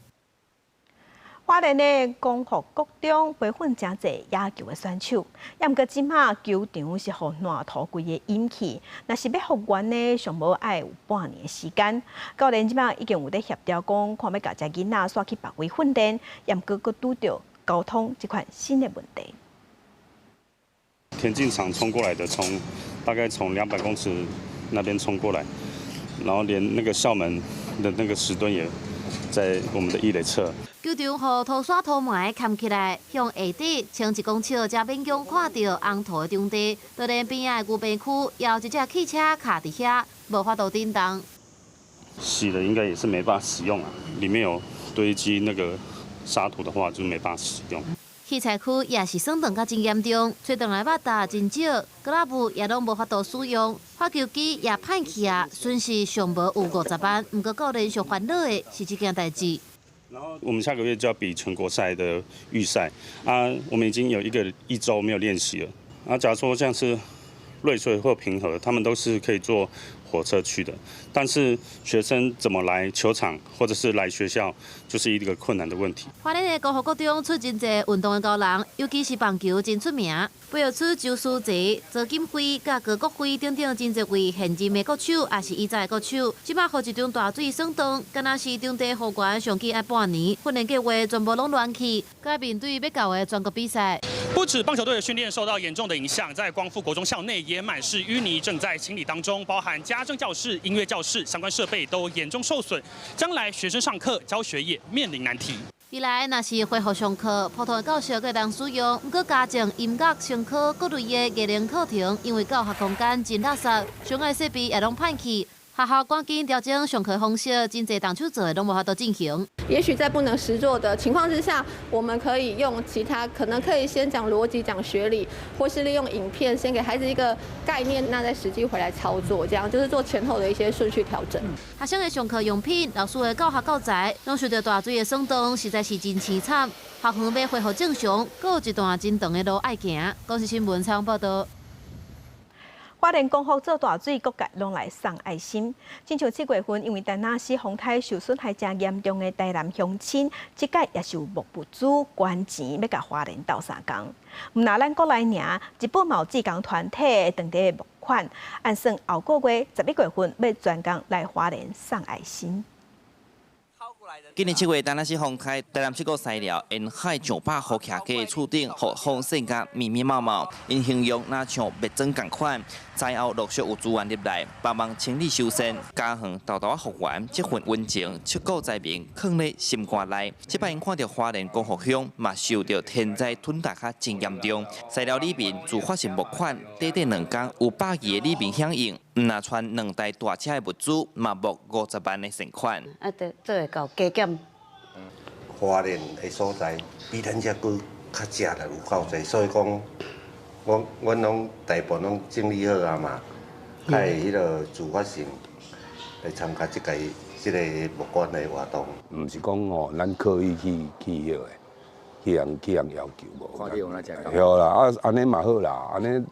花蓮的光復國中培訓誠濟野球的選手，也毋過這馬球場是予爛土規个淹去，若是欲復原呢，上無愛有半年的時間。教練這馬已經有咧協調講，看欲共遮囡仔徙去別位訓練，也毋過閣拄著交通這款新的問題。田徑場衝過來的，從大概從200公尺那邊衝過來，然後連那個校門的那個石墩也在我們的一壘側。球場予土沙土埋崁起來，向下底穿一公尺才勉強看著紅土的場地，就連邊仔的牛棚區也有一隻汽車卡佇遐，無法度振動。洗了應該也是沒辦法使用啊，裡面有堆積那個沙土的話，就沒辦法使用。器材區也是損斷甲真嚴重，吹轉來肉脣真少，格拉布也攏無法度使用，發球機也歹去啊，損失上無有50萬。毋過教練上煩惱的是這件代誌。然後我們下個月就要比全國賽的預賽啊，我們已經有一週沒有練習了。啊，假如說像是瑞穗或平和，他們都是可以坐火車去的，但是學生怎麼來球場或者是來學校，就是一個困難的問題。花蓮的光復國中出真濟運動的高人，尤其是棒球真出名，培育出周書澤、周錦輝、佮高國輝等等真濟位現任的國手，也是以前的國手。這擺予一場大水損斷，敢若是場地復原上緊愛半年，訓練計劃全部攏亂去，閣面對欲到的全國比賽。不止棒球隊的訓練受到嚴重的影響，在光復國中校內也滿是淤泥，正在清理當中，包含家政教室、音樂教室相關設備都嚴重受損，將來學生上課教學也面臨難題。未來若是恢復上課，普通的教室閣會當使用，毋過家政、音樂、商科各類的藝能課程，因為教學空間真垃圾，相關設備也攏歹去。學校趕緊調整上課方式，真濟動手做的攏無法度進行。也許在不能實作的情況之下，我們可以用其他，可能可以先講邏輯、講學理，或是利用影片先給孩子一個概念，那再實際回來操作，這樣就是做前後的一些順序調整。學生的上課用品、老師的教學教材，攏受著大水的損斷，實在是真凄慘。學校欲恢復正常，閣有一段真長的路愛行。公視新聞採訪報導。花蓮光復做大水，各界攏來送愛心。親像七月份，因為田納西風颱受損害誠嚴重的台南鄉親，這擺也是有募物資捐錢，欲共花蓮鬥相共。毋若咱國內爾，日本嘛有志工團體當地募款，按算後個月11月份欲專工來花蓮送愛心。今年7月，田納西風颱，台南七股西寮沿海上百戶徛家的厝頂，予風扇甲密密麻麻，𪜶形容若像滅裝仝款。災後陸續有資源入來，幫忙清理修繕，家園沓沓仔復原，這份溫情，七股災民囥咧心肝內。這擺𪜶看著花蓮光復鄉嘛受著天災吞噬較真嚴重，西寮里民自發性募款，短短2工有100余个里民響應，毋若傳兩台大車的物資，嘛募50萬的善款。啊，對，做會到加減。花蓮的所在比咱遮閣較食力有夠濟，所以講，阮攏大部分攏整理好啊嘛，較會彼個自發性來參加這屆這个募款的活動。毋是講吼，咱刻意去彼个，去予人要求無。看著有哪食對啦，啊按呢嘛好啦，按呢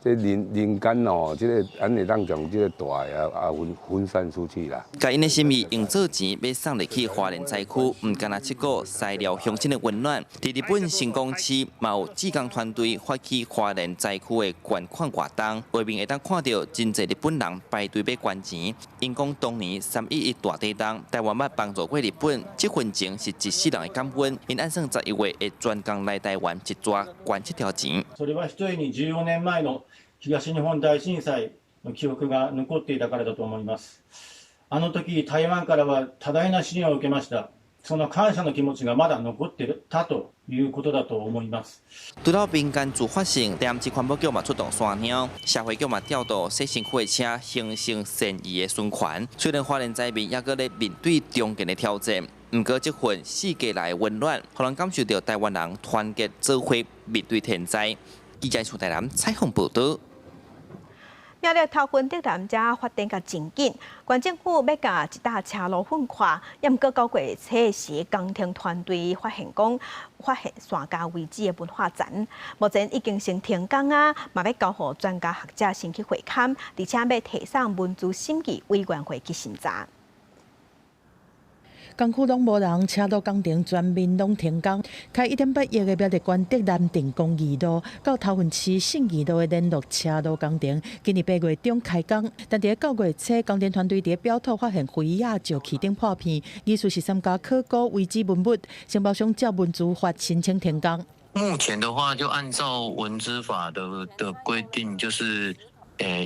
這人人間哦，這个按會當將這个大的啊分散出去啦。共𪜶的心意用做錢，欲送入去花蓮災區，毋干焦七股西寮鄉親的溫暖。佇日本神岡市，嘛有志工團隊發起花蓮災區的捐款活動，畫面會當看著真濟日本人排隊欲捐錢。𪜶講當年3.11大地震，台灣捌幫助過日本，這份情是一世人的感恩。𪜶按算11月會專工來台灣一逝捐這條錢。それはひとえに14年前の東日本大震災の記憶が残っていたからだと思います。あの時台灣からは多大な支援を受けました。その感謝の気持ちがまだ残っていたということだと思います。除了民間自發性，台南市環保局嘛出動山貓，社會局嘛調度洗身軀的車，形成善意的循環。雖然花蓮災民猶閣咧面對重建的挑戰，毋過這份四界來的溫暖，予人感受著台灣人團結做伙面對天災。記者出台南採訪報導。苗栗頭份竹南遮發展甲真緊，縣政府欲共一搭車路粉化，也毋過九月初時，工程團隊發現講發現山跤遺址的文化層，目前已經先停工啊，嘛欲交予專家學者先去會勘，而且欲提送文資審議委員會去審查。工區攏無人，車路工程全面攏停工。開1.8億的苗栗縣竹南鎮公義路到頭份市信義路的聯絡車路工程，今年8月中開工，但佇9月初，工程團隊佇表土發現肥仔石器頂破片，疑似是三家考古遺址文物，承包商照文資法申請停工。目前的話，就按照文資法的規定，就是，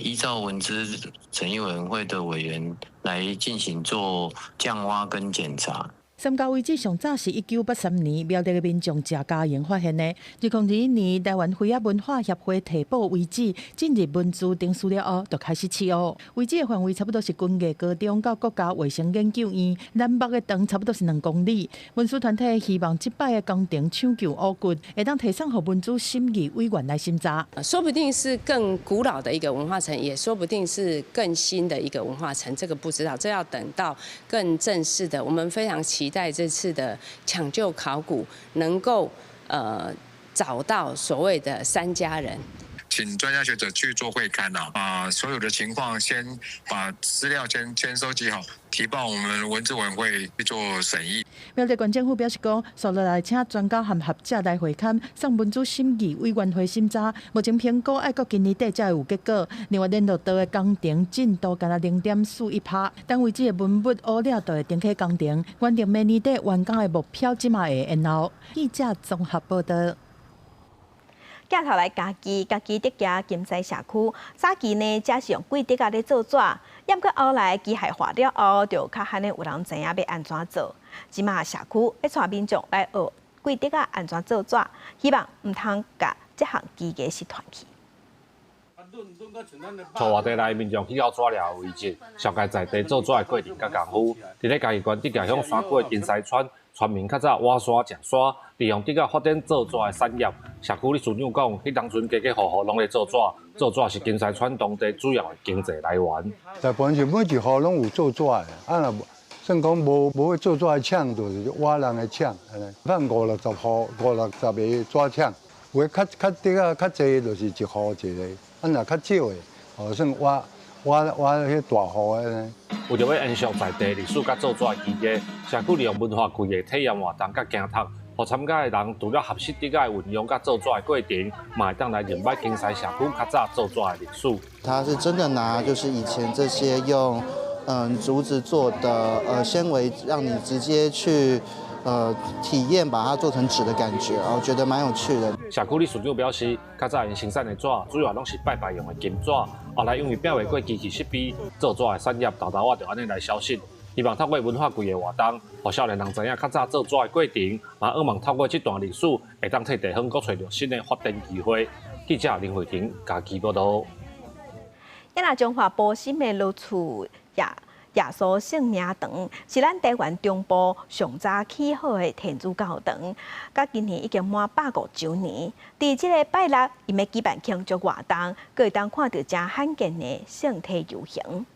依照文資審議委員會的委員來進行做降挖跟檢查。三家遺址上早是1983年苗栗的民眾謝家營發現的。2021年，台灣妃仔文化協會提報遺址進入文資程序了後，就開始試挖。遺址的範圍差不多是軍藝高中到國家衛生研究院南北的長差不多是2公里。文資團體希望這擺的工程搶救古骨，會當提送予文資審議委員來審查。說不定是更古老的一個文化層，也說不定是更新的一個文化層，這個不知道，這要等到更正式的。我們非常期待這次的搶救考古能夠找到所謂的三家人。請專家學者去做會勘啊，把所有的情況先把資料先收集好，提報我們文資委員會去做審議。苗栗縣政府表示講，紲落來請專家和學者來會勘，送文資審議委員會審查。目前評估愛到今年底才會有結果。另外，聯絡道的工程進度干焦0.41%，等遺址的文物挖了就會重啟工程，原定明年底完工的目標，這馬會延後。記者綜合報道。鏡頭來嘉義，嘉義竹崎金獅社區，早期呢，遮是用桂竹仔咧做紙，毋過後來機械化了後，就較罕有人知影欲按怎做。這馬社區欲帶民眾來學桂竹仔按怎做紙，希望毋通共這項技藝失傳去。帶外地來民眾去到紙寮遺跡，紹介在地做紙的過程佮功夫。佇咧嘉義縣竹崎鄉山谷的金獅村，村民較早挖沙食沙，利用竹仔發展做紙的產業。社區理事長講，彼當陣家家戶戶攏咧做紙，做紙是金獅村當地主要的經濟來源。大部分是每一戶攏有做紙的，啊若算講無無做紙的廠，就是挖人的廠，按呢。咱五六十戶、五六十個紙廠，有的較較竹仔較濟，就是一戶一个；啊若較少的，哦算挖挖挖彼大戶的呢。為著欲延續在地歷史佮做紙的技藝，社區利用文化季的體驗活動佮行讀，予參加的人除了學習竹仔的運用佮做紙的過程，嘛會當來認捌金獅社區較早做紙的歷史。他是真的拿就是以前這些用竹子做的纖維，讓你直接去體驗把它做成紙的感覺，我覺得蠻有趣的。社區理事長表示，較早𪜶生產的紙主要攏是拜拜用的金紙，後來因為拼袂過機器設備，做紙的產業沓沓仔就按呢來消失。希望透過文化季的活動，予少年人知影較早做紙的過程，嘛向望透過這段歷史，會當替地方閣揣著新的發展機會。記者林慧婷嘉義報導。今仔彰化埔心的羅厝耶穌聖名堂，是咱台灣中部上早起好的天主教堂，到今年已經滿150週年。佇這个拜六，𪜶欲舉辦慶祝活動，閣會當看著誠罕見的聖體遊行。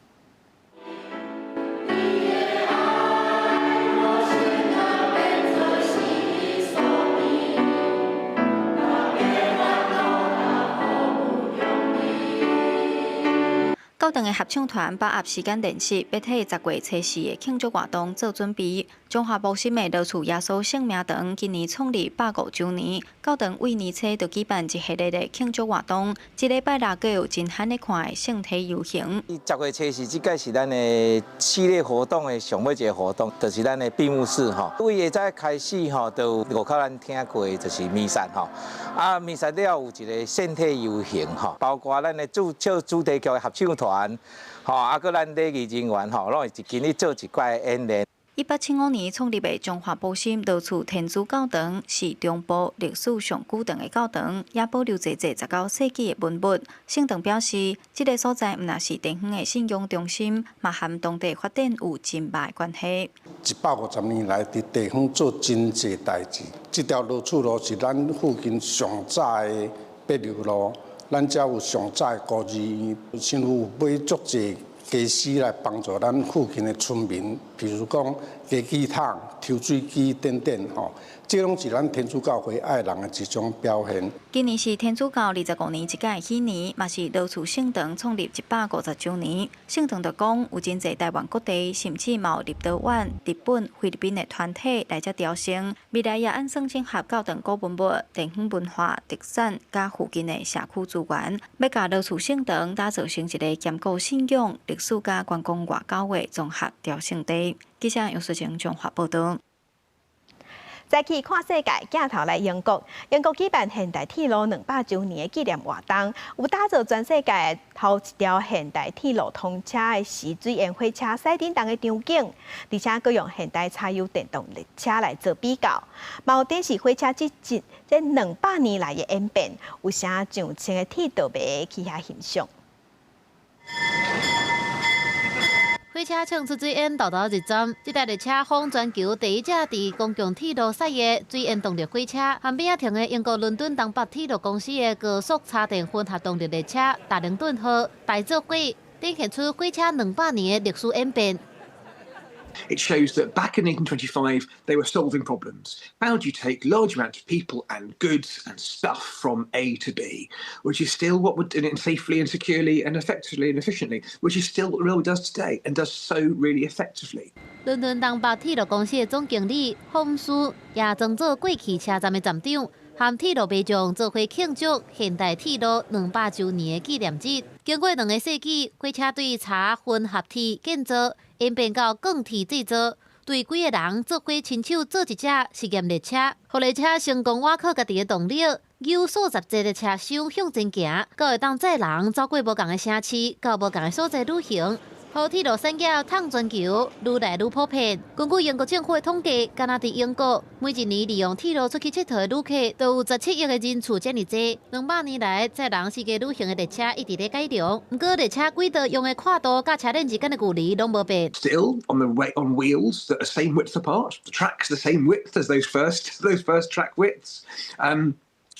教堂的合唱團把握時間練習，欲替10月初四的慶祝活動做準備。彰化埔心的羅厝耶穌聖名堂今年創立150週年，教堂為年初就舉辦一系列的慶祝活動。這禮拜六閣有真罕咧看的聖體遊行。10月初四，這屆是咱的系列活動的上尾一个活動，就是咱的閉幕式吼。對下早開始吼，就有外口咱聽過的就是彌撒吼。啊，彌撒了有一个聖體遊行吼，包括咱的主唱主題曲的合唱團，吼，啊，閣咱禮儀人員吼，攏會一起咧做一寡演練。1875年創立的彰化埔心羅厝天主教堂，是中部歷史上古長的教堂，也保留濟濟19世紀的文物。聖堂表示，這个所在毋但是地方的信仰中心，嘛和當地發展有真大的關係。150年來，佇地方做真濟代誌。這條羅厝路是咱附近上早的柏油路，咱遮有上早的孤兒院，政府有買足濟家私來幫助咱附近的村民，譬如講加气筒、抽水机等等吼，這攏是咱天主教會愛人的一種表現。今年是天主教25年一屆禧年，嘛是羅厝聖堂創立150週年。聖堂就講，有真濟台灣各地，甚至嘛有立陶宛、日本、菲律賓的團體來遮朝聖。未來也按算整合教堂古文物、地方文化特產，佮附近的社區資源，欲共羅厝聖堂打造成一个兼顧信仰、歷史佮觀光外交的綜合朝聖地。記者楊淑晴綜合報導。再去看世界，鏡頭來英國，英國舉辦現代鐵路200週年的紀念活動，有打造全世界頭一條現代鐵路通車的時水煙火車駛振動的場景，而且閣用現代柴油電動列車來做比較，嘛有展示火車這200年來的演變，有啥上千个鐵道迷去遐欣賞。火車衝出水煙，沓沓入站。這台列車封全球第一隻佇公共鐵路駛的水煙動力火車，旁邊仔停的英國倫敦東北鐵路公司的高速柴電混合動力列車達靈頓號大做伙，展現出火車200年的歷史演變。 It shows that back in 1825, they were solving problems. How do you take large amounts of people and goods and stuff from A to B, which is still what would, and safely and securely and effectively and efficiently, which is still what the railway does today and does so really effectively. 倫敦東北鐵路公司的總經理馮斯也裝做過去車站的站長，和鐵路迷眾做伙慶祝現代鐵路200週年的紀念日。經過2個世紀，火車對柴混合鐵建造演變到鋼鐵製造，對幾个人做伙親手做一隻實驗列車，予列車成功倚靠家己的動力，有數十節的車廂向前行，閣會當載人走過無仝的城市，到無仝的所在旅行。予鐵路產業淌全球，愈來愈普遍。根據英國政府的統計，干焦佇英國每一年利用鐵路出去𨑨迌的旅客，都有17億个人次遮爾濟。200年來，載人世界旅行的列車一直咧改良，毋過列車軌道用的闊度佮車輪之間的距離攏無變。 Still on the way on wheels that are same width apart, the tracks the same width as those first track widths.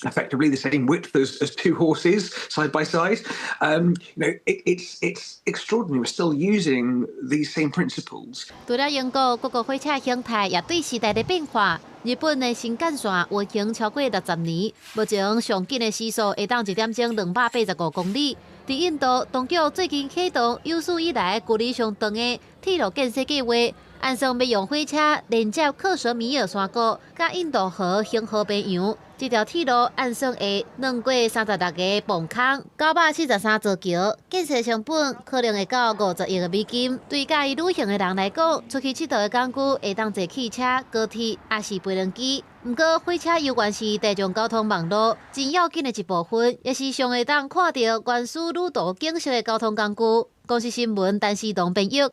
Effectively the same width as two horses side by side. It's extraordinary. We're still using these same principles. 除了英國，各國火車形態也對時代的變化。日本的新幹線運行超過60年，目前上緊的時速會當一點鐘285公里。佇印度，當局最近啟動有史以來距離上長的鐵路建設計劃，按算欲用火車連接克什米爾山谷，佮印度河恆河邊洋。這條鐵路按算會橫過36個磅空，943座橋，建設成本可能會到50億個美金。對佮意旅行的人來講，出去𨑨迌的工具會當坐汽車、高鐵，抑是飛輪機。毋過，火車猶原是大眾交通網路真要緊的一部分，也是上會當看著原始旅途景色的交通工具。公視新聞，陳思東編譯。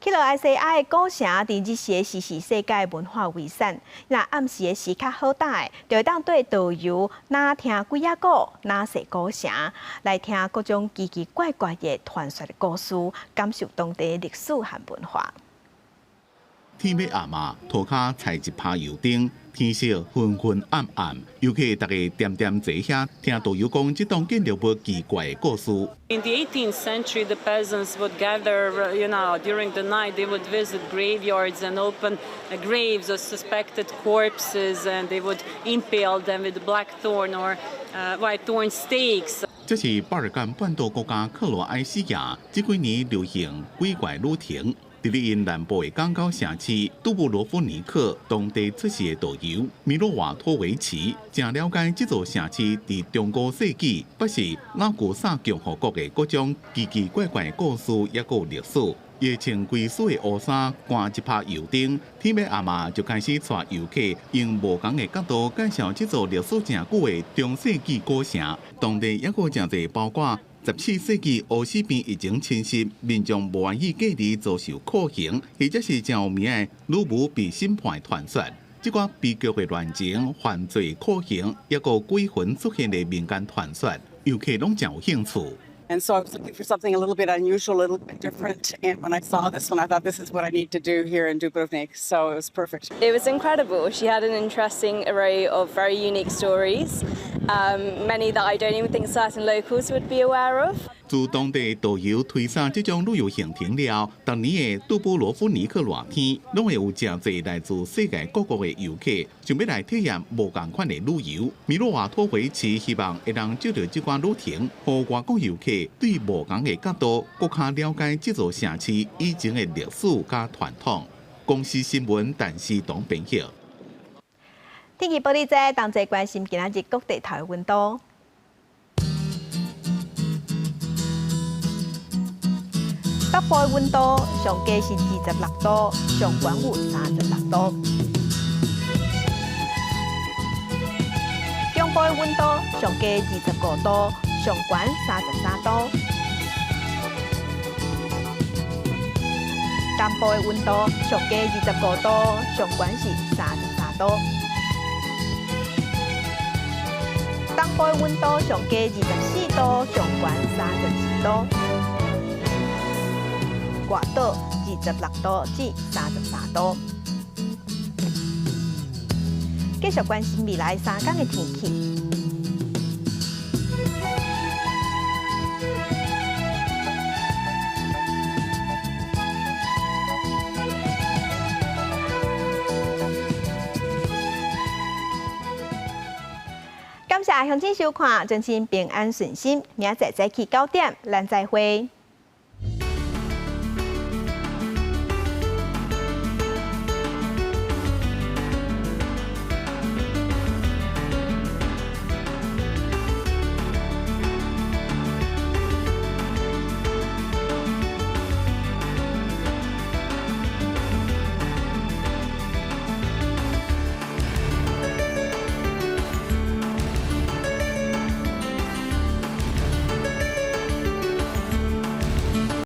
克羅埃西亞的古城佇日時時是世界文化遺產。若暗時的時較好搭的，就會當綴導遊，若聽鬼仔故，若踅古城，來聽各種奇奇怪怪的傳說的故事，感受當地的歷史和文化。天欲暗啊，塗跤踩一拍油燈，天色昏昏暗暗，遊客逐家恬恬坐遐，聽導遊講這棟建築物奇怪的故事。 In the 18th century, the peasants would gather during the night. They would visit graveyards and open graves of suspected corpses, and they would impale them with blackthorn or whitethorn stakes. 這是巴爾幹半島國家克羅埃西亞這幾年流行鬼怪旅程。佇咧𪜶南部的港口城市杜布羅夫尼克，當地出世的導遊米洛瓦托維奇，誠了解這座城市佇中古世紀，抑是拉古薩共和國的各種奇奇怪怪的故事，抑閣有歷史。伊穿規束的烏衫，掛一拍油燈，天欲暗啊就開始帶遊客用無仝的角度介紹這座歷史誠久的中世紀古城。當地抑閣誠濟包括14世紀烏死病疫情侵襲，民眾無願意隔離遭受酷刑，或者是誠有名的女巫被審判的傳說。這寡悲劇的戀情、犯罪酷刑，抑閣鬼魂出現的民間傳說，遊客攏誠有興趣。 And so I was looking for something a little bit unusual, a little bit different. And when I saw this one, I thought, this is what I need to do here in Dubrovnik. So it was perfect. It was incredible. She had an interesting array of very unique stories. Many that I don't even think certain locals would be aware of. 自當地導遊推捒這種旅遊行程了，逐年的杜布羅夫尼克熱天，攏會有誠濟來自世界各國的遊客，想欲來體驗無仝款的旅遊。米洛瓦托維奇希望會當藉著這寡旅程，予外國遊客對無仝的角度，閣較了解這座城市以前的歷史佮傳統。公視新聞，陳思東編譯。天氣報你知，同齊關心今仔日各地頭的溫度。北部的溫度上低是26度，上懸有36度。中部的溫度上低25度，上懸33度。南部的溫度上低25度，上懸是33度。東部的溫度上低24度，上懸32度。外島26度至33度。繼續關心未來三天的天氣。感謝鄉親收看，祝親平安順心。明仔載早起9點，咱再會。